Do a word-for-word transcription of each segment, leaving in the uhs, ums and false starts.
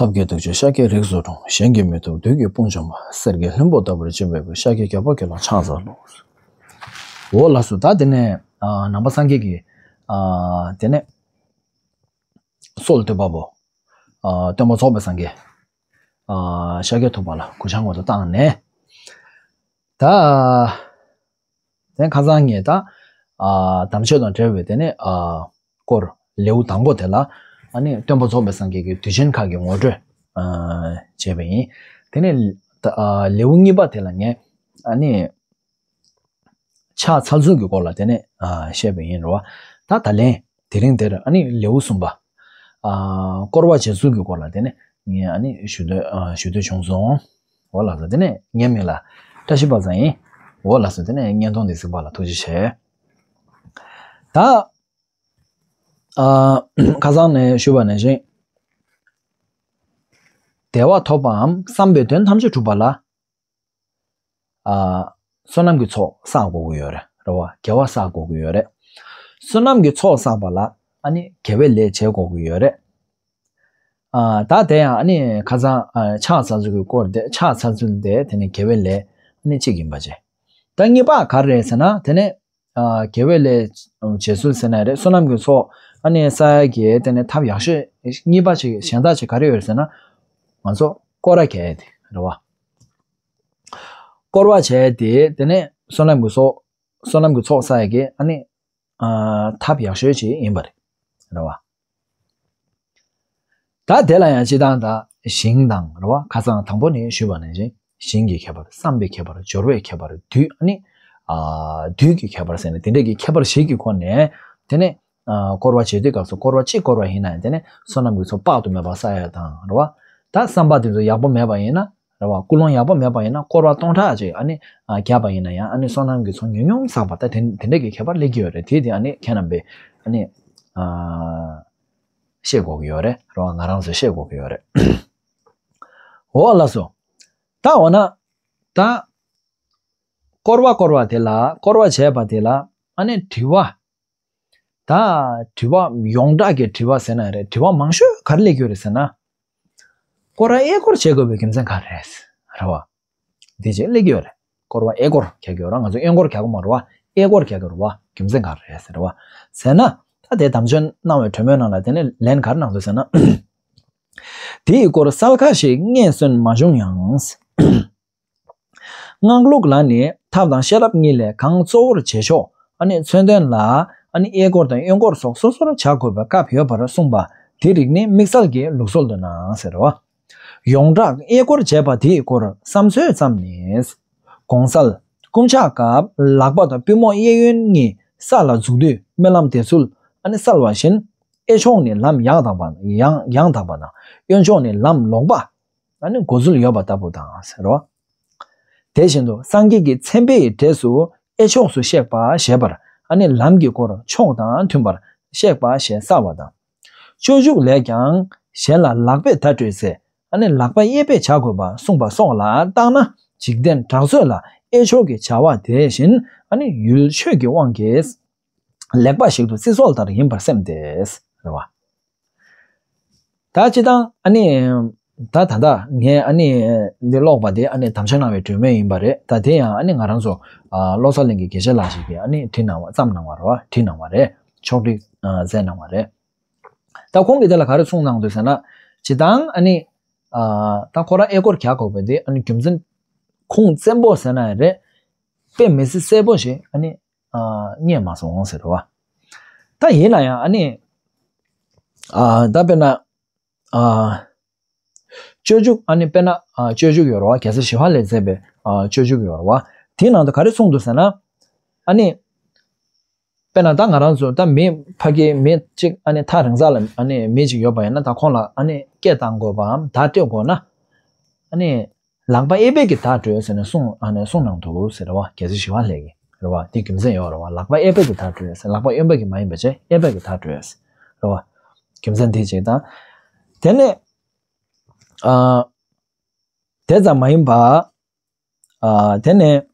ཐབས་མཁས་ཐུགས་རྗེས་ཤཱཀྱའི་རིགས་སུ་འཁྲུངས། གཞན་གྱིས་མི་ཐུབ་བདུད་ཀྱི་དཔུང་འཇོམས་པ། གསེར་གྱི་ལྷུན་པོ་ལྟ་བུར་བརྗིད་པའི་སྐུ། ཤཱཀྱའི་རྒྱལ་པོ་ཁྱོད་ལ་ཕྱག་འཚལ་ལོ། འོ་ལགས་སོ། ད་དེ་ནས་ཨ་ནང་པ་སངས་རྒྱས་ཀྱི་ཨ་དེ་ནས་སྲོལ་གཏོད་པ་པོ། ཨ་སྟོན་པ་རྫོགས་པའི་སངས་རྒྱས། ཨ་ཤཱཀྱ་ཐུབ་པ་ལ་གུས་ཕྱག་སྔོན་དུ་བཏང་ནས། ད། དེ་ཁ་སང་ངས་ད། ཨ་དམ་ཆོས་དང་འབྲེལ་བའི་དེ་ནས་ཨ་སྐོར་ལེའུ་དང་པོ་དེ་ལ། ཨ་ནི་སྟོན་པ་རྫོགས་པའི་སངས་རྒྱས་ཀྱི་དུས་ཆེན་ཁག་གི་ངོ་སྤྲོད་ཨ་བྱས་པ་ཡིན། དེ་ནས་ད་ཨ་ལེའུ་གཉིས་པ་དེ་ལ་ངས་ཨ་ནི། ཕྱག་འཚལ་ཚུལ་གྱི་སྐོར་ལ་དེ་ནས་ཨ་བཤད་པ་ཡིན་རེད་བ། ད་ད་ལན་དེ་རིང་འདིར་ཨ་ནི་ལེའུ་གསུམ་པ། ཨ་བསྐོར་བ་བྱེད་ཚུལ་གྱི་སྐོར་ལ་དེ་ནས་ངས་ཨ་ནི་ཞུ་འདོད་ཨ་ཞུ་འདོད་བྱུང་སོང་། འོ་ལགས་སོ། དེ་ནས་ངའི་མིང་ལ་བཀྲ་ཤིས་པ་ཚང་ཡིན། འོ་ལགས་སོ། དེ་ནས་བརྙན་ཐུང་འདི་གཟིགས་པ་ལ་ཐུགས་རྗེ་ཆེ། ད་ཨ་ཁ་སང་ནས་ཞུས་པ་ནང་བཞིན། བདེ་བ་ཐོབ་པའམ་བསམ་པའི་དོན་ཐམས་ཅད་འགྲུབ་པ་ལ། ཨ་བསོད་ནམས་ཀྱི་ཚོགས་བསགས་དགོས་ཀྱི་ཡོད་རེད། རེད་བ། དགེ་བ་བསགས་དགོས་ཀྱི་ཡོད་རེད། བསོད་ནམས་ཀྱི་ཚོགས་བསགས་པ་ལ་ཨ་ནི་དགེ་བའི་ལས་བྱེད་དགོས་ཀྱི་ཡོད་རེད། ཨ་ད་དེ་ཡང་ཨ་ནི་ཁ་སང་ཨ་ཕྱག་འཚལ་ཚུལ་གྱི་སྐོར་དེ། ཕྱག་འཚལ་ཚུལ་དེ་དེ་ནི་དགེ་བའི་ལས་ཨ་ནི་གཅིག་ཡིན་པ་བྱས། ད་གཉིས་པ་ག་རེ་རེད་ཟེར་ན། དེ་ནི་ཨ་དགེ་བའི་ལས་བྱེད་ཚུལ་ཟེར་ན་རེད། བསོད་ནམས་ཀྱི་ཚོགས་ཨ་ནི་བསགས་ཡ་གི་དེ་ནི་ཐབས་ཡག་ཤོས་གཉིས་པ་ཅིག་གཞན་དག་ཅིག་ག་རེ་ཡོད་རེད་ཟེར་ན། ང་ཚོ་སྐོར་ར་རྒྱག་ཡ་དེ་རེད་བ། སྐོར་བ་བྱས་ཏེ་དེ་ནས་བསོད་ནམས་ཀྱི་ཚོགས། བསོད་ནམས་ཀྱི་ཚོགས་བསགས་ཡ་གི་ཨ་ནི་ཨ་ཐབས་ཡག་ཤོས་ཅིག་ཡིན་པ་རེད། རེད་བ། ད་དེ་ལ་ཡང་སྤྱི་བཏང་ད་ཞིང་དང་རེད་བ། ཁ་སང་དང་པོ་ནས་ཞུས་པ་ནང་བཞིན། ཞིང་གི་ཁྱད་པར། བསམ་པའི་ཁྱད་པར། སྦྱོར་བའི་ཁྱད་པར། དུས་ཨ་ནི་ཨ་དུས་ཀྱི་ཁྱད་པར་ཟེར་ནས་དེ་འདྲས་ཀྱི་ཁྱད་པར་བཞི་གི་སྒོ་ནས་དེ་ནས་ཨ་སྐོར་བ་བྱེད་དུས་སྐབས་སུ་སྐོར་བ་གཅིག་སྐོར་བ་ཡིན་ན་ཡང་དེ་ནས་བསོད་ནམས་ཀྱི་ཚོགས་དཔག་ཏུ་མེད་པ་བསགས་ཡ་དང་རེད་བ། ད་བསམ་པ་དེ་ཚོ་ཡག་པོ་མེད་པ་ཡིན་ན་རེད་བ། ཀུན་སློང་ཡག་པོ་མེད་པ་ཡིན་ན་སྐོར་བ་སྟོང་ཕྲག་ཅིག་ཨ་ནི་ཨ་བརྒྱབ་པ་ཡིན་ན་ཡང་ཨ་ནི་བསོད་ནམས་ཀྱི་ཚོགས་ཉུང་ཉུང་བསགས་པ། ད་དེ་དེ་འདྲ་གི་ཁྱད་པར་སླེབས་ཀྱི་ཡོད་རེད། དེ་དེ་ཨ་ནི་ཁྱེད་རྣམ་པས་ཨ་ནི་ཨ་ཤེས་དགོས་ཀྱི་ཡོད་རེད། རེད་བ། ང་རང་ཚོས་ཤེས་དགོས་ཀྱི་ཡོད་རེད། འོ་ལགས་སོ། ད་འོ་ན་ད་སྐོར་བ་སྐོར་བ་དེ་ལ། སྐོར་བ་བྱས་པ་དེ་ལ་ཨ་ནི་དྲི་བ། ད་དྲི་བ་ཡོངས་གྲགས་ཀྱི་དྲི་བ་ཟེར་ན་རེད། དྲི་བ་མང་ཤོས་ག་རེ་སླེབས་ཀྱི་ཡོད་རེད་ཟེར་ན། སྐོར་ར་གཡས་སྐོར་བྱེད་དགོས་པའི་རྒྱུ་མཚན་ག་རེ་རེད། རེད་བ། འདི་བྱས་སླེབས་ཀྱི་ཡོད་རེད། སྐོར་བ་གཡས་སྐོར་རྒྱག་གི་ཡོད་རེད། ང་ཚོ་གཡོན་སྐོར་རྒྱག་གི་མ་རེད་བ། གཡས་སྐོར་རྒྱག་གི་རེད་བ། རྒྱུ་མཚན་ག་རེ་རེད་ཟེར་བ། ཟེར་ན། ད་དེ་དམ་ཆོས་གནང་བའི་གྲོས་མོལ་ནང་ལ་དེ་ནས་ལན་ག་རེ་གནང་འདུག་ཟེར་ན། དེའི་སྐོར་གསལ་ཁ་ཞིག་རྙེད་སོན་མ་བྱུང་ཡང་། སྔགས་ལུགས་ལ་ནི་ཐབས་དང་ཤེས་རབ་གཉིས་ལས་གང་གཙོ་བོར་བྱེད་ཆོག་ཨ་ནི་མཚོན་དོན་ལ་ཨ་ནི་གཡས་སྐོར་དང་གཡོན་སྐོར་སོགས་སོ་སོར་བྱ་དགོས་པའི་སྐབས་ཡོད་པར་གསུངས་པ་དེ་རིགས་ནི་དམིགས་བསལ་གྱི་ལུགས་སྲོལ་དུ་སྣང་ཟེར་བ། ཡོངས་གྲགས་གཡས་སྐོར་བྱས་པ་དེའི་སྐོར་བསམ་ཚུལ་ཙམ་ནི། གོང་གསལ། བསྐུམ་ཕྱག་སྐབས་ལག་པ་དང་པུས་མོ་གཡས་གཡོན་གཉིས་ས་ལ་འཛུགས་དུས་སྨོན་ལམ་འདེབས་ཚུལ་ཨ་ནི་གསལ་བ་བཞིན། གཡས་ཕྱོགས་ནི་ལམ་ཡང་དག་པ། ཡང་ཡང་དག་པ་དང་། གཡོན་ཕྱོགས་ནི་ལམ་ལོག་པ། ཨ་ནི་འགོ་ཚུལ་ཡོད་པ་ལྟ་བུ་དང་ཟེར་རོ། དེ་བཞིན་དུ་སངས་རྒྱས་ཀྱི་མཚན་དཔེའི་གྲས་སུ་གཡས་ཕྱོགས་སུ་གཤེགས་པ་ཞེས་པར་ཨ་ནི་ལམ་གྱི་སྐོར་ཕྱོགས་དང་མཐུན་པར་གཤེགས་པ་ཞེས་གསལ་བ་དང་། སྤྱོད་འཇུག་ལས་ཀྱང་གཞན་ལ་ལག་པས་བརྡ་སྤྲོད་ཚེ་ཨ་ནི་ལག་པ་གཡས་པས་བྱ་དགོས་པ་གསུངས་པ་སོགས་ལ་བརྟགས་ན། འཇིག་རྟེན་གྲགས་ཚོད་ལ་གཡས་ཕྱོགས་ཀྱི་བྱ་བ་དེ་བཞིན་ཨ་ནི་ཡུལ་ཆོས་ཀྱི་དབང་གིས། ལེགས་པ་ཞིག་ཏུ་བརྩི་སྲོལ་ལྟར་ཡིན་པར་སེམས་ཏེ། རེད་བ། ད་སྤྱི་བཏང་ཨ་ནི། ད་ད་ལྟ་ངས་ཨ་ནི་འདི་ཀློག་པ་དེ་ཨ་ནི་དམ་བཅའ་གནང་བའི་གྲོས་མོལ་ཡིན་པ་རེད། ད་དེ་ཡང་ཨ་ནི་ང་རང་ཚོ་ཨ་བློ་གསལ་གླིང་གི་དགེ་བཤེས་ལགས་ཤིག་གིས་ཨ་ནི་བྲིས་གནང་བ། བརྩམས་གནང་བ་རེད་བ། བྲིས་གནང་བ་རེད། ཕྱོགས་སྒྲིག་ཨ་མཛད་གནང་བ་རེད། ད་ཁོང་གིས་དེ་ལ་ག་རེ་གསུངས་གནང་འདུག་ཟེར་ན། སྤྱི་བཏང་ཨ་ནི། ཨ་ད་ཁོ་རང་གཡས་སྐོར་རྒྱག་དགོས་པ་དེ་ཨ་ནི་རྒྱུ་མཚན་ཁུངས་བཙན་པོ་ཟེར་ན་ཡང་རེད། དཔེ་མི་སྲིད་གསལ་པོ་ཞིག་ཨ་ནི། ཨ་རྙེད་མ་སོང་ཟེར་བ། ད་ཡིན་ན་ཡང་ཨ་ནི། ཨ་ད་དཔེར་ན། ཨ་སྤྱོད་འཇུག་ཨ་ནི་དཔེར་ན་ཨ་སྤྱོད་འཇུག་ཡོད་རེད་བ། རྒྱལ་སྲས་ཞི་བ་ལྷས་མཛད་པའི་ཨ་སྤྱོད་འཇུག་ཡོད་རེད་བ། དེའི་ནང་དུ་ག་རེ་གསུངས་འདུག་ཟེར་ན། ཨ་ནི། དཔེར་ན་ད་ང་རང་ཚོ་ད་མི་ཕ་གི་མི་གཅིག་ཨ་ནི་ཐག་རིང་ས་ལ་ཨ་ནི་མི་གཅིག་ཡོད་པ་ཡིན་ན། ད་ཁོང་ལ་ཨ་ནི་སྐད་བཏང་དགོས་པའམ་བརྡ་སྤྲོད་དགོས་ན། ཨ་ནི། ལག་པ་གཡས་པས་ཀྱིས་བརྡ་སྤྲོད་ཟེར་ནས་གསུངས་ཨ་ནི་གསུངས་གནང་འདུག་ཟེར་བ། རྒྱལ་སྲས་ཞི་བ་ལྷས་ཀྱིས་རེད་བ། དེ་རྒྱུ་མཚན་ཡོད་རེད་བ། ལག་པ་གཡས་པས་ཀྱིས་བརྡ་སྤྲོད་ཟེར། ལག་པ་གཡོན་པས་ཀྱིས་མ་ཡིན་པ་བྱས་གཡས་པས་ཀྱིས་བརྡ་སྤྲོད་ཟེར་རེད་བ། རྒྱུ་མཚན་དེ་གཅིག་དང་། དེ་ནས་ཨ་དེ་ཙམ་མ་ཡིན་པ་ཨ་དེ་ནས།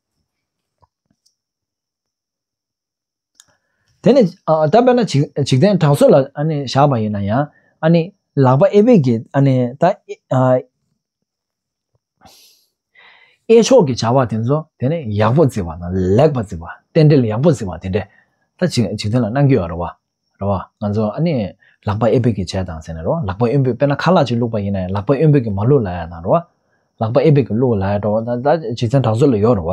དེ་ནི་ཨ་ད་དཔེར་ན་འཇིག་འཇིག་རྟེན་གྲགས་ཚོད་ལ་ཨ་ནི་བཞག་པ་ཡིན་ན་ཡང་ཨ་ནི་ ལག་པ་གཡས་པས་ཀྱི་ཨ་ནི་ད་ཨ་གཡས་ཕྱོགས་ཀྱི་བྱ་བ་དེ་ཚོ་དེ་ནི་ཡག་པོ་བརྩི་བ་དང་ལེགས་པ་བརྩི་བ་རྟེན་འབྲེལ་ཡག་པོ་བརྩི་བ་དེ་འདྲས་ད་འཇིག་འཇིག་རྟེན་ལ་གནང་གི་ཡོད་རེད་བ། རེད་བ། ང་ཚོ་ཨ་ནི་ལག་པ་གཡས་པས་ཀྱི་བྱས་དང་ཟེར་ནས་རེད་བ། ལག་པ་གཡོན་པས་དཔེར་ན་ཁ་ལག་ཅིག་བླུགས་པ་ཡིན་ན་ཡང་ལག་པ་གཡོན་པས་ཀྱི་མ་བླུགས་ལབ་ཡ་དང་རེད་བ། ལག་པ་གཡས་པས་ཀྱི་བླུགས་ལབ་ཡ་འདྲ་བོ་ད་ད་འཇིག་རྟེན་དྲང་སྲོང་ལ་ཡོད་རེད་བ།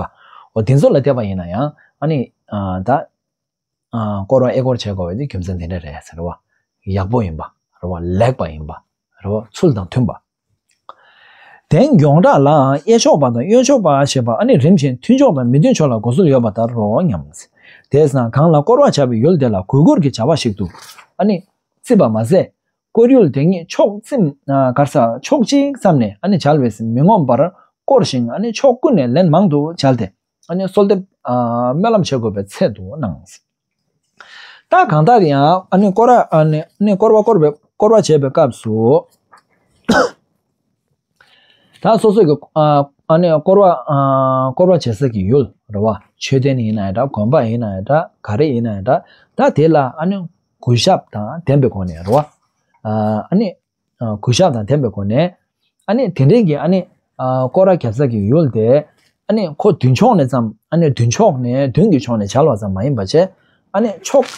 འོ་དེ་ཚོ་ལ་བལྟས་པ་ཡིན་ན་ཡང་ཨ་ནི་ཨ་ད་ཨ་སྐོར་བ་གཡས་སྐོར་བྱེད་དགོས་པ་དེ་རྒྱུ་མཚན་དེ་འདྲ་རེད་ཟེར་བ། ཡག་པོ་ཡིན་པ་རེད་བ། ལེགས་པ་ཡིན་པ་རེད་བ། ཚུལ་དང་མཐུན་པ། དེང་ཡོངས་གྲགས་ལའང་གཡས་ཕྱོགས་པ་དང་གཡོན་ཕྱོགས་པ་ཞེས་པ་ཨ་ནི་རིམ་བཞིན་མཐུན་ཕྱོགས་དང་མི་མཐུན་ཕྱོགས་ལ་གོ་སྲོལ་ཡོད་པ་ལྟར་རོ་སྙམ། དེས་ན་གང་ལ་སྐོར་བ་བྱ་བའི་ཡུལ་དེ་ལ་གུས་བཀུར་གྱི་བྱ་བ་ཞིག་ཏུ་ཨ་ནི་བརྩིས་པ་མ་ཟད། སྐོར་ཡུལ་དེ་ཉིད་ཕྱོགས་ཙམ་གར་ས་ཕྱོགས་གཅིག་ཙམ་ནས་ཨ་ནི་བྱ་བས་མི་ངོམས་པར་བསྐོར་ཞིང་ཨ་ནི་ཕྱོགས་ཀུན་ནས་ལན་མང་དུ་བྱ་སྟེ། ཨ་ནི་གསོལ་འདེབས་ཨ་སྨོན་ལམ་བྱེད་དགོས་པའི་ཚད་དུ་སྣང་། ད་གང་ལྟར་ཡང་ཨ་ནི་སྐོར་བ་ཨ་ནི་ཨ་ནི་སྐོར་བ་སྐོར་བའི་སྐོར་བ་བྱེད་པའི་སྐབས་སུ། ད་སོ་སོ་གི་ཨ་ཨ་ནི་སྐོར་བ་ཨ་སྐོར་བ་བྱེད་ས་གི་ཡུལ་རེད་བ། མཆོད་རྟེན་ཡིན་ན་ཡང་འདྲ། དགོན་པ་ཡིན་ན་ཡང་འདྲ། ག་རེ་ཡིན་ན་ཡང་འདྲ། ད་དེ་ལ་ཨ་ནི་གུས་ཞབས་དང་ལྡན་པའི་སྒོ་ནས་རེད་བ། ཨ་ནི་ཨ་གུས་ཞབས་དང་ལྡན་པའི་སྒོ་ནས། ཨ་ནི་དེ་འདྲའི་གི་ཨ་ནི་ཨ་སྐོར་ར་རྒྱབ་ས་གི་ཡུལ་དེ་ཨ་ནི་ཁོ་མདུན་ཕྱོགས་ནས་ཙམ། ཨ་ནི་མདུན་ཕྱོགས་ནས་མདུན་གྱི་ཕྱོགས་ནས་མཇལ་བ་ཙམ་མ་ཡིན་པ་བྱས། ཨ་ནི་ཕྱོགས་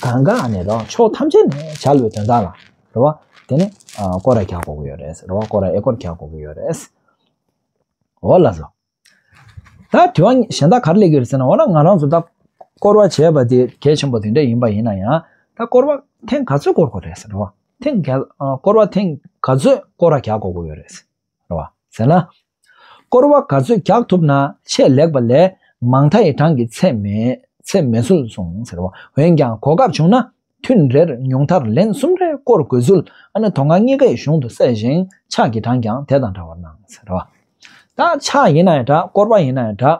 གང་ག་ཨ་ནི་རོ་ཕྱོགས་ཐམས་ཅད་ནས་མཇལ་བའི་དོན་དག་ལ་རེད་བ། དེ་ནི་ཨ་སྐོར་ར་རྒྱག་དགོས་ཀྱི་ཡོད་རེད་རེད་བ། སྐོར་ར་གཡས་སྐོར་རྒྱག་དགོས་ཀྱི་ཡོད་རེད། འོ་ལགས་སོ། ད་དྲི་བ་གཞན་དག་ག་རེ་སླེབས་ཀྱི་རེད་ཟེར་ན། འོ་ན་ང་རང་ཚོ་ད་སྐོར་བ་བྱས་པ་དེ་གལ་ཆེན་པོ་དེ་འདྲ་ཡིན་པ་ཡིན་ན་ཡང་། ད་སྐོར་བ་ཐེངས་ག་ཚོད་སྐོར་དགོས་རེད་ཟེར་བ། ཐེངས་ག་ཨ་སྐོར་བ་ཐེངས་ག་ཚོད་སྐོར་ར་རྒྱག་དགོས་ཀྱི་ཡོད་རེད་ཟེར་བ་ཟེར་ན། སྐོར་བ་ག་ཚོད་རྒྱག་ཐུབ་ན་ཆེས་ལེགས་པ་ལས། མང་མཐའ་ཡི་གྲངས་ཀྱིས་ཚད་མེད་ཚད་མེད་ཚུལ་གསུངས་ཟེར་བ། འོན་ཀྱང་གོ་སྐབས་བྱུང་ན། ཐུན་རེར་ཉུང་མཐར་ལན་གསུམ་རེ་སྐོར་དགོས་ཚུལ། ཨ་ནི་མདོ་སྔགས་གཉིས་ཀའི་གཞུང་དུ་གསལ་ཞིང་ཕྱག་གི་གྲངས་ཀྱང་དེ་དང་འདྲ་བར་སྣང་ཟེར་བ། ད་ཕྱག་ཡིན་ན་ཡང་འདྲ། སྐོར་བ་ཡིན་ན་ཡང་འདྲ།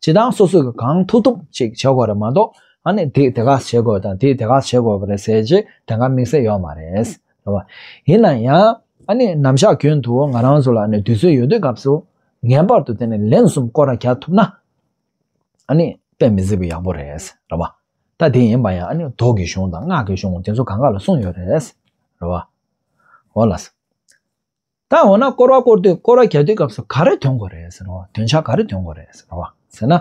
སྤྱིར་བཏང་སོ་སོས་གང་ཐུབ་ཐུབ་ཅིག་བྱེད་དགོས་རེད་མ་གཏོགས། ཨ་ནི་དེ་དེ་ག་བྱེད་དགོས་དང་དེ་དེ་ག་བྱེད་དགོས་པ་རེད་ཟེར་ཅིག་དེ་ག་དམིགས་བསལ་ཡོད་མ་རེད་ཟེར་བ། ཡིན་ན་ཡང་ཨ་ནི་ནམ་ཞག་རྒྱུན་དུ་ང་རང་ཚོ་ལ་ཨ་ནི་དུས་ཚོད་ཡོད་དུས་སྐབས་སུ་ངེས་པར་དུ་དེ་ནི་ལན་གསུམ་སྐོར་ར་རྒྱག་ཐུབ་ན། ཨ་ནི་དཔེ་མི་སྲིད་པའི་ཡག་པོ་རེད་རེད་བ། ད་དེ་ཡིན་པ་ཡང་ཨ་ནི་མདོ་གི་གཞུང་དང་སྔགས་ཀྱི་གཞུང་དེ་ཚོ་གང་ག་ལ་གསུངས་ཡོད་རེད་རེད་བ། འོ་ལགས་སོ། ད་འོ་ན་སྐོར་བ་བསྐོར་དུས་སྐོར་བ་རྒྱག་དུས་སྐབས་སུ་ག་རེ་འདོན་དགོས་རེད་ཟེར་བ། འདོན་ཆ་ག་རེ་འདོན་དགོས་རེད་ཟེར་བ་ཟེར་ན།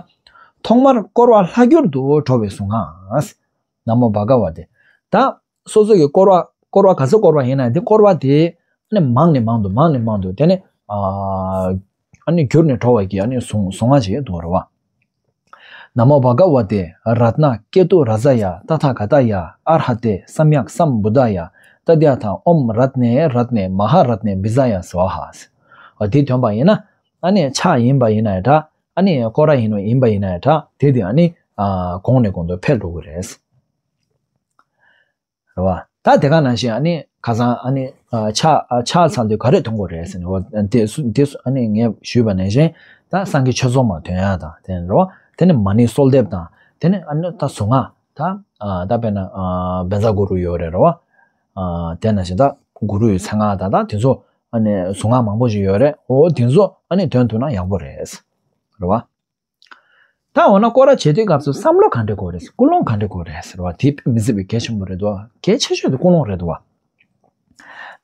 ཐོག་མར་སྐོར་བ་ལྷག་གྱུར་དུ་འགྲོ་བའི་གཟུངས་སྔགས། ན་མོ་བྷ་ག་ཝ་ཏེ། ད་སོ་སོ་གི་སྐོར་བ་སྐོར་བ་ག་ཚོད་བསྐོར་བ་ཡིན་ན་དེ་སྐོར་བ་དེ་ཨ་ནི་མང་ནས་མང་དུ་མང་ནས་མང་དུ་དེ་ནི་ཨ་ཨ་ནི་གྱུར་ནས་འགྲོ་བ་གི་ཨ་ནི་གཟུངས་གཟུངས་སྔགས་ཅིག་འདུག་རེད་བ། ན་མོ་བྷ་ག་ཝ་ཏེ་རཏྣ་ཀེ་ཏུ་རཱ་ཛ་ཡ་ཏ་ཐཱ་ག་ཏ་ཡ་ཨར་ཧ་ཏེ་སམྱཀ་སམ་བུདྡྷ་ཡ་ཏདྱ་ཐཱ། ཨོཾ་རཏྣེ་རཏྣེ་མ་ཧཱ་རཏྣེ་བི་ཛ་ཡ་སྭཱ་ཧཱ། འོ་དེ་འདོན་པ་ཡིན་ན་ཨ་ནི་ཕྱག་ཡིན་པ་ཡིན་ན་ཡང་འདྲ། ཨ་ནི་སྐོར་ར་ཡིན་པ་ཡིན་པ་ཡིན་ན་ཡང་འདྲ། དེ་དེ་ཨ་ནི་ཨ་གོང་ནས་གོང་དུ་འཕེལ་འགྲོ་གི་རེད། རེད་བ། ད་དེ་ག་ནང་བཞིན་ཨ་ནི་ཁ་སང་ཨ་ནི་ཨ་ཕྱག་ཨ་ཕྱག་འཚལ་དུས་ག་རེ་འདོན་དགོས་རེད་ཟེར་ནས། འོ་དེ་སུ་དེ་སུ་ཨ་ནི་ངས་ཞུས་པ་ནང་བཞིན་ད་སངས་རྒྱས་ཆོས་ཚོགས་མ་འདོན་ཡ་དང་དེ་རེད་བ། དེ་ནི་མ་ཎི་གསོལ་འདེབས་དང་དེ་ནི་ཨ་ནི་ད་གཟུངས་སྔགས་ད་ཨ་ད་དཔེར་ན་ཨ་བཛྲ་གུ་རུ་ཡོད་རེད་རེད་བ། ཨ་དེ་ནང་བཞིན་ད་གུ་རུའི་མཚན་སྔགས་དང་ད་དེ་ཚོ་ཨ་ནི་གཟུངས་སྔགས་མང་པོ་ཞིག་ཡོད་རེད། འོ་དེ་ཚོ་ཨ་ནི་འདོན་ཐུབ་ན་ཡག་པོ་རེད། རེད་བ། ད་འོ་ན་སྐོར་ར་བྱེད་དུས་སྐབས་སུ་བསམ་བློ་ག་འདྲ་དགོས་རེད། ཀུན་སློང་ག་འདྲ་དགོས་རེད་ཟེར་བ་དེ་དཔེ་མི་སྲིད་པའི་གལ་ཆེན་པོ་རེད་འདུག་གལ་ཆེ་ཤོས་དེ་ཀུན་སློང་རེད་འདུག་བ།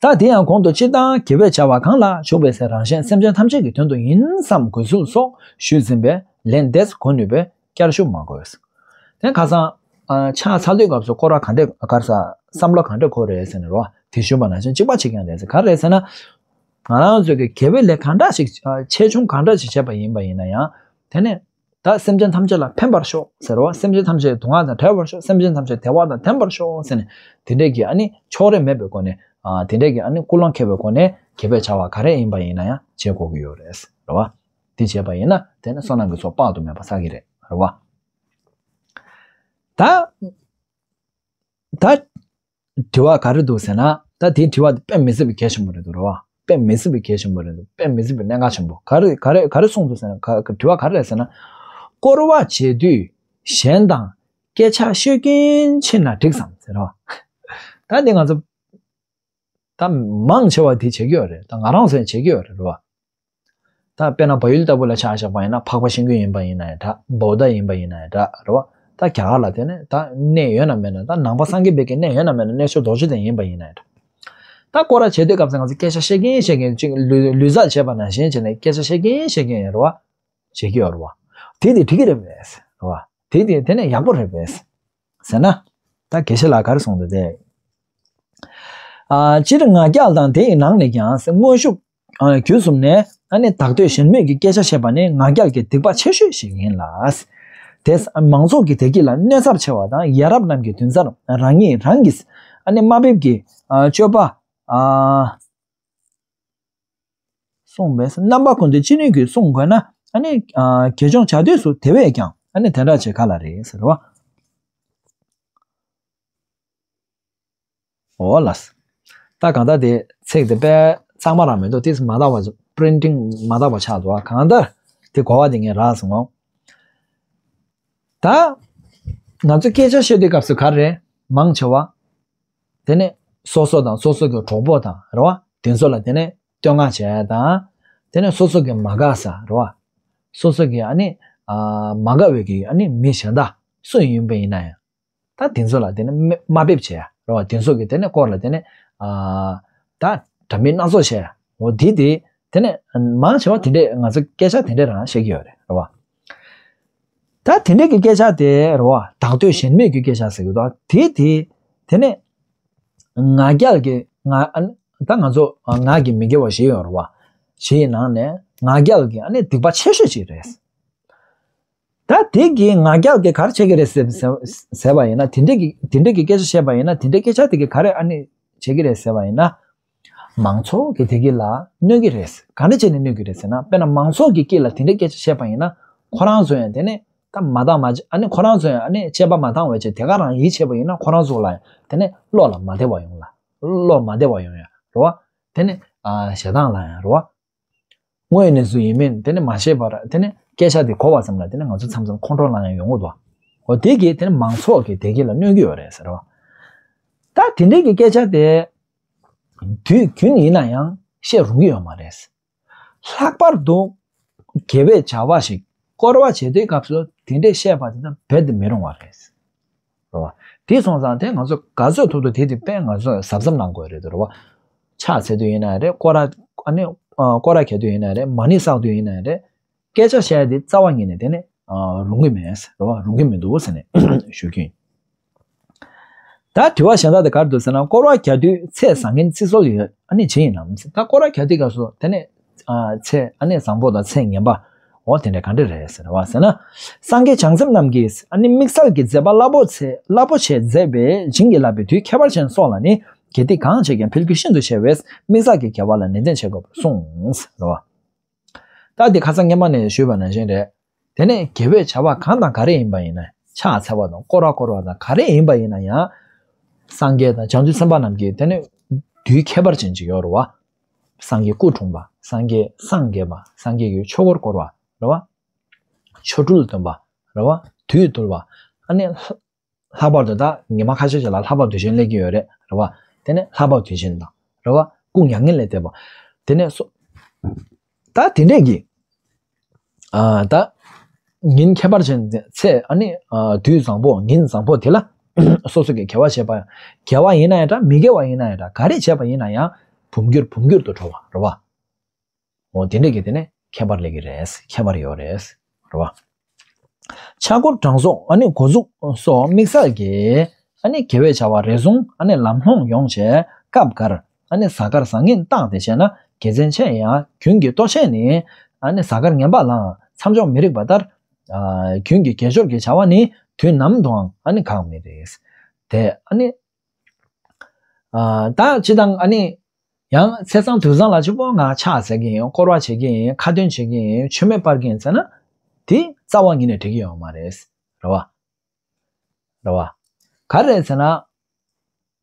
ད་དེ་ཡང་གོང་དུ་སྤྱིར་བཏང་དགེ་བའི་བྱ་བ་གང་ལ་ཞུགས་པའི་ཚེ་རང་གཞན་སེམས་ཅན་ཐམས་ཅད་ཀྱི་དོན་དུ་ཡིན་བསམ་དགོས་ཚུལ་སོགས་ཞུས་ཟིན་པས་ལན་འདེབས་གོ་ནུས་པས་བསྐྱར་ཞུ་མ་དགོས། དེ་ཁ་སང་ཨ་ཕྱག་འཚལ་དུས་སྐབས་སུ་སྐོར་ར་ག་འདྲ་ག་རེ་ཟ་བསམ་བློ་ག་འདྲ་དགོས་རེད་ཟེར་ནས་རོ་དེ་ཞུས་པ་ནང་བཞིན་གཅིག་པ་གཅིག་རྐྱང་རེད་ཟེར། ག་རེ་རེད་ཟེར་ན། ང་རང་ཚོས་ཀྱི་དགེ་བའི་ལས་གང་འདྲ་ཞིག་ཨ་ཆེ་ཆུང་གང་འདྲ་ཞིག་བྱས་པ་ཡིན་པ་ཡིན་ན་ཡང་། དེ་ནས་ད་སེམས་ཅན་ཐམས་ཅད་ལ་ཕན་པར་ཤོག་ཟེར་བ། སེམས་ཅན་ཐམས་ཅད་སྡུག་བསྔལ་དང་བྲལ་བར་ཤོག་སེམས་ཅན་ཐམས་ཅད་བདེ་བ་དང་ལྡན་པར་ཤོག་ཟེར་ནས་དེ་འདྲས་ཀྱི་ཨ་ནི་ཕྱོགས་རིས་མེད་པའི་སྒོ་ནས་ཨ་དེ་འདྲས་ཀྱི་ཨ་ནི་ཀུན་སློང་འཁྱེར་བའི་སྒོ་ནས་དགེ་བའི་བྱ་བ་ག་རེ་ཡིན་པ་ཡིན་ན་ཡང་བྱེད་དགོས་ཀྱི་ཡོད་རེད་རེད་བ། དེ་བྱས་པ་ཡིན་ན་དེ་ནི་བསོད་ནམས་ཀྱི་ཚོགས་དཔག་ཏུ་མེད་པ་བསགས་ཀྱི་རེད་རེད་བ། ད། ད། དྲི་བ་ག་རེ་འདུག་ཟེར་ན། ད་དེའི་དྲི་བ་དེ་དཔེ་མི་སྲིད་པའི་གལ་ཆེན་པོ་རེད་འདུག་རེད་བ། དཔེ་མི་སྲིད་པའི་གལ་ཆེན་པོ་རེད་འདུག་དཔེ་མི་སྲིད་པའི་གནད་འགག་ཆེན་པོ། ག་རེ་ག་རེ་ག་རེ་གསུངས་འདུག་ཟེར་ན། ག་ག་དྲི་བ་ག་རེ་རེད་ཟེར་ན། སྐོར་བ་བྱེད་དུས་གཞན་དང་སྐད་ཆ་ཤོད་ཀྱིན་ཕྱིན་ན་འགྲིག་སམ་ཟེར་རོ། ད་འདི་ང་ཚོ་ད་མང་ཆེ་བ་དེ་བྱེད་ཀྱི་ཡོད་རེད། ད་ང་རང་ཚོ་ཡང་བྱེད་ཀྱི་ཡོད་རེད་རེད་བ། ད་དཔེར་ན་བལ་ཡུལ་ལྟ་བུ་ལ་ཆ་བཞག་པ་ཡིན་ན་འཕགས་པ་ཤིང་ཀུན་ཡིན་པ་ཡིན་ན་ཡང་འདྲ། བོ་དྷ་ཡིན་པ་ཡིན་ན་ཡང་འདྲ་རེད་བ། ད་རྒྱ་གར་ལ་དེ་ནས་ད་གནས་ཡོད་ན་མེད་ན་ད་ནང་པ་སངས་རྒྱས་པའི་གི་གནས་ཡོད་ན་མེད་ན་གནས་མཆོག་རྡོ་རྗེ་གདན་ཡིན་པ་ཡིན་ན་ཡང་འདྲ། ད་སྐོར་ར་བྱེད་དུས་སྐབས་སུ་ང་ཚོ་སྐད་ཆ་བཤད་ཀྱིན་བཤད་ཀྱིན་ཅིག་ལུས་ལུས་ཟག་བྱེད་པ་ནང་བཞིན་བྱས་ནས་སྐད་ཆ་བཤད་ཀྱིན་བཤད་ཀྱིན་ཡོད་རེད་བ། བྱེད་ཀྱི་ཡོད་རེད་བ། དེ་དེ་འགྲིག་གི་རེད་པས་རེད་བ། དེ་དེ་དེ་ནས་ཡག་པོ་རེད་པས་ཟེར་ན། ད་དགེ་བཤེས་ལགས་ག་རེ་གསུངས་འདུག་དེ། ཨ་སྤྱིར་ངག་རྒྱལ་དང་དེ་ཡི་ནང་ནས་ཀྱང་དངོས་ཤུགས་ཨ་བརྒྱུད་གསུམ་ནས་ཨ་ནི་བདག་བསྟོད་གཞན་སྨོད་ཀྱི་སྐད་ཆ་བཤད་པ་ནི་ངག་རྒྱལ་གྱི་སྡིག་པ་ཆེ་ཤོས་ཤིག་ཡིན་ལ། དེས་མང་ཚོགས་ཀྱི་བདེ་སྐྱིད་ལ་གནོད་ཚབས་ཆེ་བ་དང་ཡ་རབས་རྣམས་ཀྱི་མདུན་སར་རང་ཉིད་རང་གིས་ཨ་ནི་དམའ་འབེབས་ཀྱི་ཨ་སྤྱོད་པ་ཨ་གསུངས་པས། རྣམ་པ་ཀུན་ཏུ་ཅི་ནུས་ཀྱིས་བསྲུང་དགོས་ན་ཨ་ནི་ཨ་དགེ་སྦྱོང་བྱ་དུས་སུ་དེ་བས་ཀྱང་ཨ་ནི་དེ་འདྲ་བྱེད་ག་ལ་རེད་ཟེར་བ། འོ་ལགས། ད་གང་ལྟར་དེ་ཚིག་དེ་དཔེ་གཙང་མ་རང་མི་འདུག་དེས་མ་དག་པ་པི་རིན་ཊིང་མ་དག་པ་ཆགས་འདུག་གང་ལྟར་དེ་གོ་བ་དེ་ངས་རག་སོང་ངོ་། ད་ང་ཚོ་སྐད་ཆ་བཤད་དུས་སྐབས་སུ་ག་རེ་མང་ཆེ་བ། དེ་ནས་སོ་སོ་དང་སོ་སོ་གི་གྲོགས་པོ་དང་རེད་བ། དེ་ཚོ་ལ་དེ་ནས་བསྟོད་བསྔགས་བྱས་དང་། དེ་ནས་སོ་སོ་གི་མ་དགའ་ས་རེད་བ། སོ་སོ་གི་ཨ་ནི་ཨ་མ་དགའ་བའི་གི་ཨ་ནི་མི་གཞན་དག་སུ་ཡིན་པ་ཡིན་ན་ཡང་། ད་དེ་ཚོ་ལ་དེ་ནས་དམའ་དམའ་འབེབས་བྱས་རེད་བ། དེ་ཚོ་གི་དེ་ནས་སྐོར་ལ་དེ་ནས་ཨ་ད་འདྲ་མིན་སྣ་ཚོགས་བྱས། འོ་དེ་དེ་དེ་ནས་མང་ཆེ་བ་དེ་འདྲས་ང་ཚོ་སྐད་ཆ་དེ་འདྲས་རང་བཤད་ཀྱི་ཡོད་རེད་རེད་བ། ད་དེ་འདྲས་ཀྱི་སྐད་ཆ་དེ་རེད་བ། བདག་བསྟོད་གཞན་སྨོད་ཀྱི་སྐད་ཆ་ཟེར་གྱི་འདུག་དེ་དེ་དེ་ནས་ང་རྒྱལ་གྱི་ང་ཨ་ད་ང་ཚོ་ང་གི་མི་དགེ་བ་བཞི་ཡོད་རེད་བ། བཞི་ཡི་ནང་ནས་ང་རྒྱལ་གྱི་ཨ་ནི་སྡིག་པ་ཆེ་ཤོས་ཅིག་རེད། ད་དེ་གི་ང་རྒྱལ་གྱི་ག་རེ་བྱེད་ཀྱི་རེད་ཟེར་ཟེར་བ་ཡིན་ན། དེ་འདྲས་ཀྱི་དེ་འདྲས་ཀྱི་སྐད་ཆ་བཤད་པ་ཡིན་ན། དེ་འདྲས་སྐད་ཆ་དེ་གི་ག་རེ་ཨ་ནི་བྱེད་ཀྱི་རེད་ཟེར་བ་ཡིན་ན། མང་ཚོགས་ཀྱི་བདེ་སྐྱིད་ལ་གནོད་ཀྱི་རེད། ག་འདྲ་བྱས་ནས་གནོད་ཀྱི་རེད་ཟེར་ན། དཔེར་ན་མང་ཚོགས་ཀྱི་དཀྱིལ་ལ་དེ་འདྲས་སྐད་ཆ་བཤད་པ་ཡིན་ན། ཁོ་རང་ཚོ་ཡང་དེ་ནས་ད་མ་བཏང་མ་ཨ་ནི་ཁོ་རང་ཚོ་ཡང་ཨ་ནི་དཔྱད་པ་མ་བཏང་བའི་ཆེད་དེ་ག་རང་ཡིད་ཆེས་པ་ཡིན་ན། ཁོ་རང་ཚོ་ལ་ཡང་དེ་ནས་བློ་ལ་མ་བདེ་བ་ཡོང་ལ། བློ་མ་བདེ་བ་ཡོང་ཡ་རེད་བ། དེ་ནས་ཨ་ཞེ་སྡང་ལ་ཡང་རེད་བ། དངོས་གནས་སུ་ཡིན་མིན་དེ་ནི་མ་ཤེས་པར་དེ་ནི་སྐད་ཆ་དེ་གོ་བ་ཙམ་ལ་དེ་ནི་ང་ཚོ་མཚམས་མཚམས་ཁོང་ཁྲོ་ལངས་ཡང་ཡོང་གི་འདུག་འོ་དེ་གིས་དེ་ནི་མང་ཚོགས་ཀྱི་བདེ་སྐྱིད་ལ་གནོད་ཀྱི་ཡོད་རེད་ཟེར་བ། ད་དེ་འདྲའི་གི་སྐད་ཆ་དེ་དུས་རྒྱུན་ཡིན་ན་ཡང་བཤད་རུང་གི་ཡོད་མ་རེད། ལྷག་པར་དུ་དགེ་བའི་བྱ་བ་ཞིག་སྐོར་བ་བྱེད་དུས་སྐབས་སུ་དེ་འདྲའི་བཤད་པ་དེ་ད་རྦད་དེ་མི་རུང་བ་རེད། རེད་བ། དེ་སོང་ཙང་དེ་ང་ཚོ་ག་ཚོད་ཐུབ་ཐུབ་དེ་དེ་དཔེ་ང་ཚོ་གཟབ་གཟབ་གནང་དགོས་རེད་དོ། རེད་བ། ཕྱག་འཚལ་དུས་ཡིན་ན་རེད། སྐོར་ར་ཨ་ནི་ཨ་སྐོར་ར་རྒྱག་དུས་ཡིན་ན་རེད། མ་ཎི་བསགས་དུས་ཡིན་ན་རེད། སྐད་ཆ་བཤད་ཡ་དེ་རྩ་བ་ཉིད་ནས་དེ་ནི་ཨ་རུང་གི་མེད། རེད་བ། རུང་གི་མི་འདུག་ཟེར་ནས་ཞུ་རྒྱུ་ཡིན། ད་དྲི་བ་གཞན་དག་དེ་ག་རེ་འདུག་ཟེར་ན། སྐོར་བ་རྒྱག་དུས་ཚེས་བཟང་ངན་བརྩི་སྲོལ་ཡོད། ཨ་ནི་ཇི་ཡིན་ནམ། ད་སྐོར་བ་རྒྱག་དུས་སྐབས་སུ་དེ་ནི་ཨ་ཚེས་ཨ་ནི་བཟང་པོ་དང་ཚེས་ངན་པ། འོ་དེ་འདྲ་ག་འདྲ་རེད་ཟེར་བ་ཟེར་ན། སངས་རྒྱས་བྱང་སེམས་རྣམས་ཀྱིས་ཨ་ནི་དམིགས་བསལ་གྱི་མཛད་པ་རླབས་པོ་ཆེ་རླབས་པོ་ཆེ་མཛད་པའི་བྱིན་གྱིས་བརླབས་པའི་དུས་ཁྱད་པར་ཅན་སོགས་ལ་ནི་དགེ་སྡིག་གང་བྱེད་ཀྱང་ཕལ་རྒྱུ་ཤིན་ཏུ་ཆེ་བས། དམིགས་བསལ་གྱི་དགེ་བ་ལ་ནན་ཏན་བྱེད་དགོས་པར་གསུངས་ཟེར་བ། ད་འདི་ཁ་སང་སྔོན་མ་ནས་ཞུས་པ་ནང་བཞིན་རེད། དེ་ནས་དགེ་བའི་བྱ་བ་གང་དང་ག་རེ་ཡིན་པ་ཡིན་ན། ཕྱག་འཚལ་བ་དང་སྐོར་ར་བསྐོར་བ་དང་ག་རེ་ཡིན་པ་ཡིན་ན་ཡང་། སངས་རྒྱས་དང་བྱང་ཆུབ་སེམས་དཔའ་རྣམས་ཀྱིས་དེ་ནས་དུས་ཁྱད་པར་ཅན་ཅིག་ཡོད་རེད་བ། སངས་རྒྱས་སྐུ་འཁྲུངས་པ། སངས་རྒྱས་སངས་རྒྱས་པ། སངས་རྒྱས་ཀྱི་ཆོས་འཁོར་བསྐོར་བ་རེད་བ། ཆོ་འཕྲུལ་སྟོན་པ་རེད་བ། དུས་བཏུལ་བ། ཨ་ནི་ལྷག་པར་དུ་ད་ཉི་མ་ཁ་ཤས་ཤིག་ལ་ལྷག་པ་དུས་ཆེན་སླེབས་ཀྱི་ཡོད་རེད། རེད་བ། དེ་ནས་ལྷག་པ་དུས་ཆེན་དང་། རེད་བ། སྐུ་མྱ་ངན་ལས་འདས་པ། དེ་ནས་སོ། ད་དེ་འདྲས་ཀྱི། ཨ་ད། ཉིན་ཁྱད་པར་ཅན་ཚེས་ཨ་ནི་ཨ་དུས་བཟང་པོ་ཉིན་བཟང་པོ་དེ་ལ་སོ་སོ་གི་དགེ་བ་བྱས་པ། དགེ་བ་ཡིན་ན་ཡང་འདྲ། མི་དགེ་བ་ཡིན་ན་ཡང་འདྲ། ག་རེ་བྱས་པ་ཡིན་ན་ཡང་འབུམ་འགྱུར་འབུམ་འགྱུར་དུ་འགྲོ་བ་རེད་བ། འོ་དེ་འདྲས་ཀྱི་དེ་ནས་ཁྱད་པར་སླེབས་ཀྱི་རེད། ཁྱད་པར་ཡོད་རེད། རེད་བ། ཕྱག་སྐོར་གྲངས་གསོག་ཨ་ནི་འགོ་འཛུགས་སོགས་དམིགས་བསལ་གྱི་ཨ་ནི་དགེ་བའི་བྱ་བ་རེ་ཟུང་ཨ་ནི་ལམ་ལྷོང་ཡོང་ཆེད་སྐབས་འགར་ཨ་ནི་གཟའ་སྐར་བཟང་ངན་བརྟགས་ཏེ་བྱས་ན་དགེ་མཚན་ཆེ་ཡང་། རྒྱུན་གྱི་ལྟོ་ཆས་ནི་ཨ་ནི་གཟའ་སྐར་ངན་པ་ལའང་མཚམས་འཇོག་མི་རིགས་པ་ལྟར། ཨ་རྒྱུན་གྱི་དགེ་སྦྱོར་གྱི་བྱ་བ་ནི་དུས་ནམ་དུའང་ཨ་ནི་འགག་མི་རེད། དེ་ཨ་ནི། ཨ་ད་སྤྱིར་བཏང་ཨ་ནི། ཡང་ཚེས་བཟང་དུས་བཟང་ལ་གཅིག་པོ་ང་ཕྱག་འཚལ་གྱི་ཡིན། སྐོར་བ་བྱེད་ཀྱི་ཡིན། ཁ་འདོན་བྱེད་ཀྱི་ཡིན། མཆོད་མེ་སྤར་གྱི་ཡིན་ཟེར་ན། དེ་རྩ་བ་ཉིད་ནས་འགྲིག་གི་ཡོད་མ་རེད། རེད་བ། རེད་བ། ག་རེ་རེད་ཟེར་ན།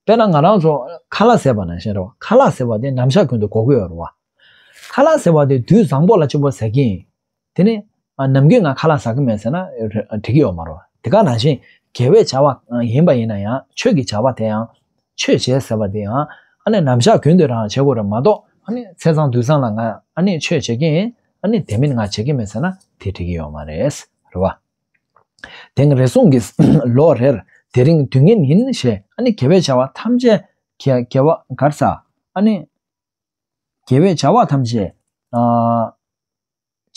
དཔེར་ན་ང་རང་ཚོ་ཁ་ལག་ཟས་པ་ནང་བཞིན་རེད་བ། ཁ་ལག་ཟས་པ་དེ་ནམ་ཞག་རྒྱུན་དུ་དགོས་ཀྱི་ཡོད་རེད་བ། ཁ་ལག་ཟས་པ་དེ་དུས་བཟང་པོ་ལ་གཅིག་པོ་ཟ་གི་ཡིན། དེ་ནི། ཨ་ནམ་རྒྱུན་ང་ཁ་ལག་ཟ་གི་མེད་ཟེར་ན་འགྲིག་གི་ཡོད་མ་རེད་བ། དེ་ག་ནང་བཞིན་དགེ་བའི་བྱ་བ་ཡིན་པ་ཡིན་ན་ཡང་། ཆོས་ཀྱི་བྱ་བ་དེ་ཡང་། ཆོས་བྱེད་ཟེར་བ་དེ་ཡང་། ཨ་ནི་ནམ་ཞག་རྒྱུན་དུ་རང་བྱེད་དགོས་རེད་མ་གཏོགས། ཨ་ནི་ཚེས་བཟང་དུས་བཟང་ལ་ང་ཨ་ནི་ཆོས་བྱེད་ཀྱི་ཡིན། ཨ་ནི་དེ་མིན་ང་བྱེད་ཀྱི་མེད་ཟེར་ན་དེ་འགྲིག་གི་ཡོད་མ་རེད། རེད་བ། དེང་རེ་ཟུང་གིས་ལོ་རེར་དེ་རིང་དུས་ངན་ཡིན་ཞེས། ཨ་ནི་དགེ་བའི་བྱ་བ་ཐམས་ཅད་དགེ་དགེ་བ་གར་ས། ཨ་ནི། དགེ་བའི་བྱ་བ་ཐམས་ཅད། ཨ།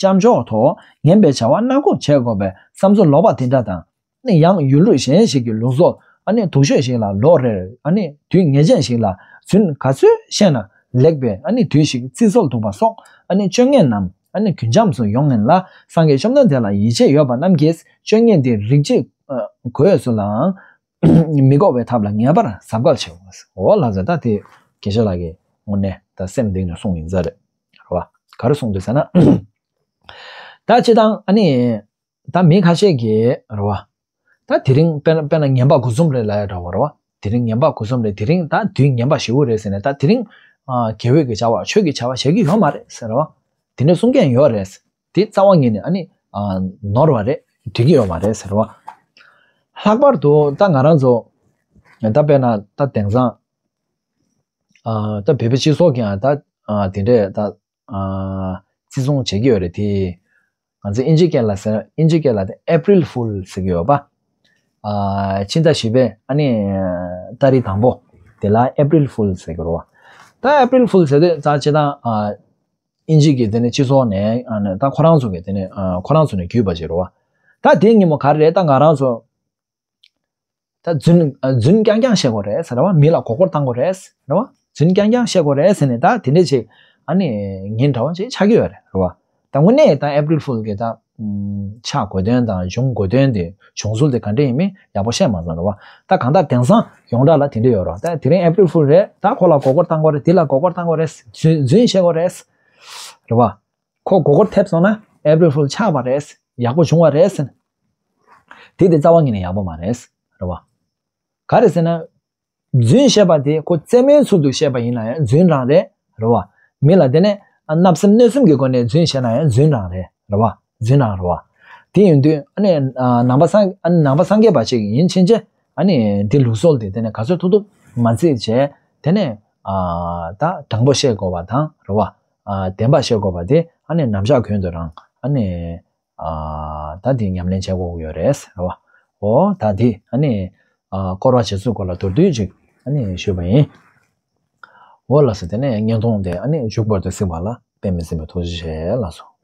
ཅམ་ཆོག་ཏུ་ངན་པའི་བྱ་བ་སྣ་ཁུག་བྱེད་དགོས་པའི་བསམ་ཚུལ་ལོག་པ་དེ་འདྲ་དང་། ནི་ཡང་ཡུལ་ལུགས་གཞན་ཞིག་གི་ལུགས་སྲོལ་ཨ་ནི་སྡུག་ཤོས་ཤིག་ལ་ལོག་རེར་ཨ་ནི་དུས་ངེས་ཅན་ཞིག་ལ་རྫུན་ག་ཚོད་བཤད་ན་ལེགས་པས། ཨ་ནི་དུས་ཤིག་རྩིས་ཟོར་ཐུག་པ་སོགས་ཨ་ནི་སྤྱོད་ངན་རྣམས་ཨ་ནི་རྒྱུན་འབྱམས་སུ་ཡོང་ངེས་ལ། སངས་རྒྱས་བཅོམ་ལྡན་འདས་ལ་ཡིད་ཆེས་ཡོད་པ་རྣམས་ཀྱིས་སྤྱོད་ངན་འདི་རིགས་གཅིག་གོས་སུ་ལའང་མི་འགོག་པའི་ཐབས་ལ་ངེས་པར་གཟབ་དཀའ་ཆེའོ། འོ་ལགས་སོ། ད་དེ་དགེ་བཤེས་ལགས་ཀྱིས་དངོས་གནས་ད་སེམས་གཏིང་ནས་གསུངས་ཡིན་ས་རེད། རེད་བ། ག་རེ་གསུངས་འདུག་ཟེར་ན། ད་སྤྱིར་བཏང་ཨ་ནི། ད་མི་ཁ་ཤས་ཀྱིས་རེད་བ། ད་དེ་རིང་དཔེར་ན་དཔེར་ན་ངན་པ་དགུ་གསུམ་རེད་ལབ་ཡ་འདྲ་བོ་རེད་བ། དེ་རིང་ངན་པ་དགུ་གསུམ་རེད། དེ་རིང་ད་དུས་ངན་པ་ཞེ་པོ་རེད་ཟེར་ནས། ད་དེ་རིང་ཨ་དགེ་བའི་གི་བྱ་བ་ཆོས་ཀྱི་བྱ་བ་བྱེད་ཀྱི་ཡོད་མ་རེད་ཟེར་རེད་བ། དེ་འདྲ་གསུང་མཁན་ཡོད་རེད། དེ་རྩ་བ་ཉིད་ནས་ཨ་ནི་ཨ་ནོར་བ་རེད། འགྲིག་གི་ཡོད་མ་རེད་ཟེར་རེད་བ། ལྷག་པར་དུ་ད་ང་རང་ཚོ་ད་དཔེར་ན་ད་དེང་སང་ཨ་ད་བོད་པའི་སྤྱི་ཚོགས་ཀྱང་ད་ཨ་དེ་འདྲས་ད། ཨ་བརྩི་སྲུང་བྱེད་ཀྱི་ཡོད་རེད་དེ། ང་ཚོ་ཨིན་ཇི་སྐད་ལ་ཟེར། ཨིན་ཇི་སྐད་ལ་དེ་April Fool ཟེར་གྱི་ཡོད་པ། ཨ་ཕྱི་ཟླ་བཞི་པའི་ཨ་ནི་ཏ་རིག་དང་པོ་དེ་ལ་April Fool ཟེར་གྱི་རེད་བ། ད་April Fool ཟེར་དུས་ད་སྤྱིར་བཏང་ཨ་ཨིན་ཇི་གི་དེ་ནི་སྤྱི་ཚོགས་ནས་ཨ་ནི་ད་ཁོ་རང་ཚོ་གི་དེ་ནི་ཨ་ཁོ་རང་ཚོ་ནས་བརྒྱུད་པ་ཅིག་རེད་བ། ད་དེའི་ཉིན་མོ་ག་རེ་རེད། ད་ང་རང་ཚོ། ད་རྫུན་རྫུན་རྐྱང་རྐྱང་བཤད་དགོས་རེད་ཟེར་བ། མི་ལ་མགོ་སྐོར་བཏང་དགོས་རེད་ཟེར་བ། རྫུན་རྐྱང་རྐྱང་བཤད་དགོས་རེད་ཟེར་ནས་ད་དེ་འདྲས་ཅིག་ཨ་ནི་ཉིན་གྲགས་པ་ཅིག་ཆགས་ཀྱི་ཡོད་རེད། རེད་བ། ད་དངོས་གནས་ད་April Fool གི་ད་ཆགས་དགོས་དོན་དང་བྱུང་དགོས་དོན་དེ། བྱུང་ཚུལ་དེ་ག་འདྲས་ཡིན་མིན་ཡག་པོ་བཤད་མ་སོང་། རེད་བ། ད་གང་ལྟར་དེང་སང་ཡོངས་གྲགས་ལ་དེ་འདྲས་ཡོད་རེད། ད་དེ་རིང་April Fool རེད། ད་ཁོ་ལ་མགོ་སྐོར་བཏང་དགོས་རེད། དེ་ལ་མགོ་སྐོར་བཏང་དགོས་རེད། རྫུན་རྫུན་བཤད་དགོས་རེད། རེད་བ། ཁོ་མགོ་སྐོར་ཐེབས་སོང་ན་April Fool ཆགས་པ་རེད། ཡག་པོ་བྱུང་བ་རེད་ཟེར་ན། དེ་དེ་རྩ་བ་ཉིད་ནས་ཡག་པོ་མ་རེད། རེད་བ། ག་རེ་ཟེར་ན། རྫུན་བཤད་པ་དེ་ཁོ་རྩེད་མོའི་ཚུལ་དུ་བཤད་པ་ཡིན་ན་ཡང་རྫུན་རང་རེད། རེད་བ། མི་ལ་དེ་ནས་བརྣབ་སེམས་གནོད་སེམས་ཀྱི་སྒོ་ནས་རྫུན་བཤད་ན་ཡང་རྫུན་རང་རེད། རེད་བ། རྫུན་རང་རེད་བ། དེ་ཡིན་དུས་ཨ་ནི་ནང་པ་སངས་ཨ་ནི་ནང་པ་སངས་རྒྱས་པ་ཅིག་ཡིན་ཕྱིན་ཆད་ཨ་ནི་འདི་ལུགས་སྲོལ་དེ་དེ་ནས་ག་ཚོད་ཐུབ་ཐུབ་མ་བརྩིས་བྱས། དེ་ནས་ཨ་ད་དྲང་པོ་བཤད་དགོས་པ་དང་། རེད་བ། ཨ་བདེན་པ་བཤད་དགོས་པ་དེ་ཨ་ནི་ནམ་ཞག་གུན་དུ་རང་ཨ་ནི་ཨ་ད་དེ་ཉམས་ལེན་བྱེད་དགོས་ཀྱི་ཡོད་རེད། རེད་བ། འོ་ད་དེ་ཨ་ནི་ཨ་བསྐོར་བ་འབྱེད་ཚུལ་སྐོར་ལ་མདོར་བསྡུས་ཅིག་ཨ་ནི་ཞུས་པ་ཡིན། འོ་ལགས་སོ། དེ་ནས་བརྙན་ཐུང་དེ་ཨ་ནི་མཇུག་བར་དུ་གཟིགས་པ་ལ་དཔེ་མི་སྲིད་པའི་ཐུགས་རྗེ་ཆེ་ལགས་སོ།